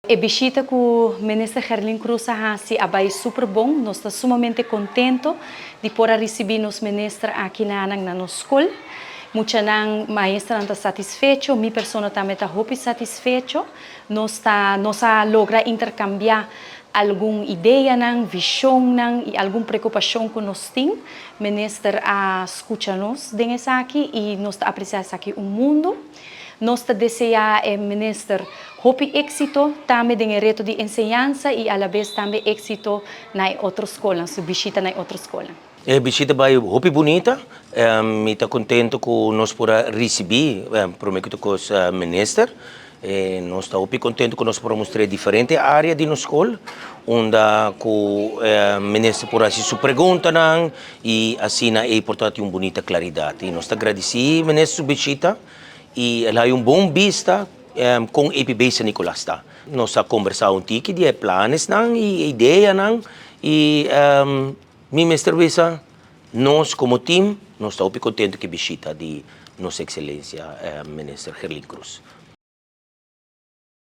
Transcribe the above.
E bishita ku Minister Gerlin Croes a hasi a bai super bon. Nos ta sumamente kontento di por a risibí nos minister aki nanan na nos skol. Muchanan, maestranan ta satisfecho, mi persona tambe ta hopi satisfecho. Nos ta nos a logra interkambiá algun ideanan, vishonnan i algun preokupashon ku nos tin. Minister a skucha nos den esaki i nos ta apresiá esaki un mundu. Nos ta deseá e minister hopi éksito tambe den e reto di enseñansa i alabes tambe éksito na e otro skolnan, su bishita na e otro skolnan. E bishita bai hopi bunita. Mi ta kontento ku nos por a risibí promé ku tur kos minister. Nos ta hopi kontento ku nos por a mustra e diferente área di nos skol unda ku minister por hasi su preguntanan i asina ei por ta tin un bunita klaridat. I nos ta gradisí minister su bishita. I el haya un bon bista kon EPB San Nicolas ta. Nos a kombersá un tiki di e planesnan i e ideanan i mi mester bisa nos komo tim nos ta hopi kontentu ku e bishita di nos ekselensia Minister Gerlin Croes.